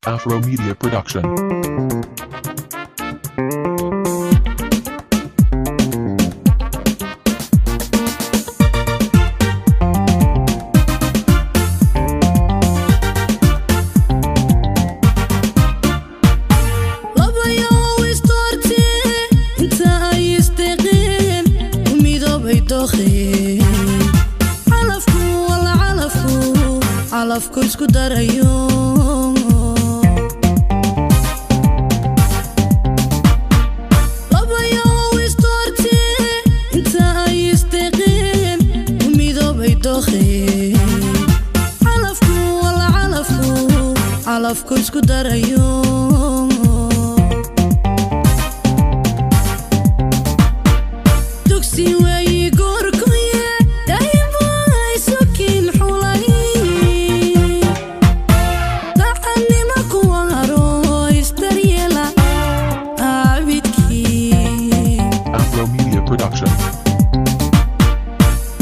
Afro Media Production. Calafku isku darayo labayo istorte inta ay istiqeen midoobay dokheen calafku wala calafku calafku isku darayo dugsi way goorkuye dayba isukin xulay Afro Media Production.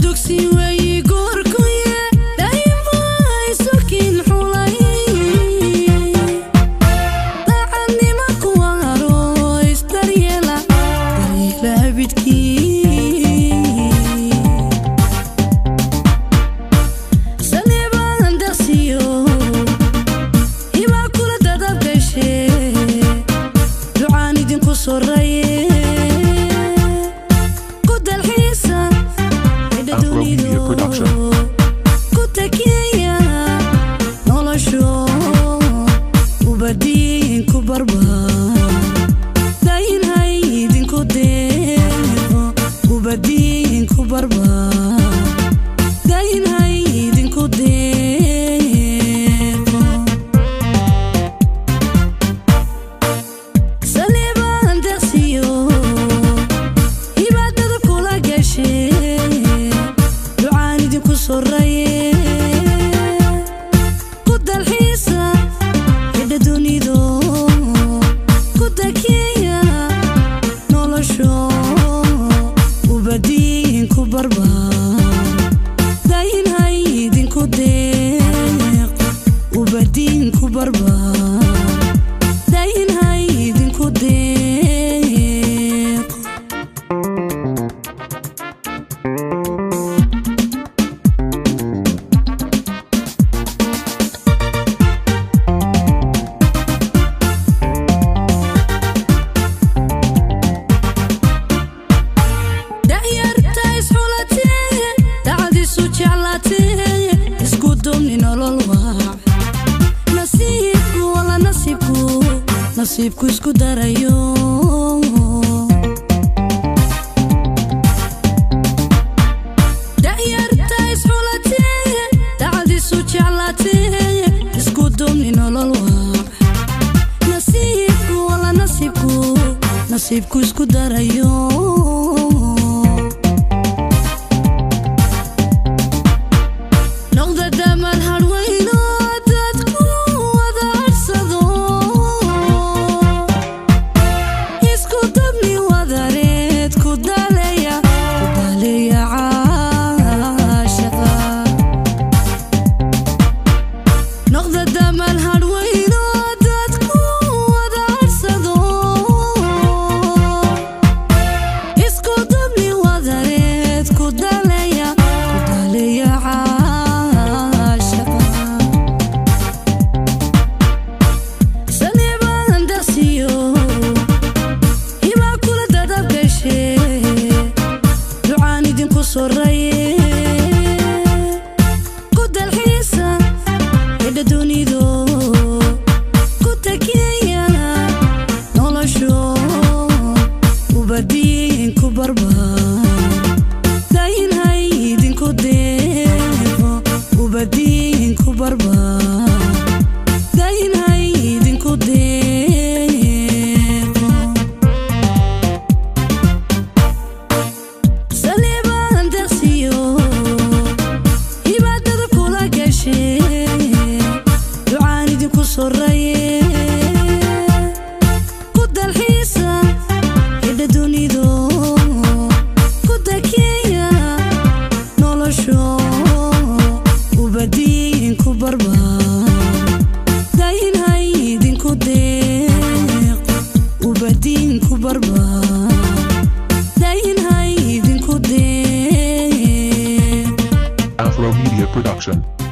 Dugsi way goorkuye dayba isukin xulay dacanima kuwaro isdaryeela daryeela abidkii saleebaan daqsiyo hibaa kula dadab gashe ducaan idinku soraye ku dalxiisa xidha Afro Media dunidu Production. Ku takeeya nolosho ubadiin ku barbar daynhay idinku deeqo ubadiin ku barbar daynhay idinku deeqo saleebaan deqsiyo hibaadada kula gashe ducaan idinku soraye ku dalxiisa xidha dunidu ku takeeya nolosho ubadiin ku barbar daynhay idinku deeqo ubadiin ku barbar daynhay idinku deeqo. Da'yarta isxulatee dacdiisu jeclaatee isku dumni nolol waac nasiibku wala nasiibku nasiibku isku darayo da'yarta isxulatee dacdiisu jeclaatee isku dumni nolol waac nasiibku wala nasiibku nasiibku isku darayo noqda damal harweyno dadku wada harsado isku dabni wadareed ku daleya ku daleya caashaqa noqda damal harweyno dadku wada harsado. Afro Media Production.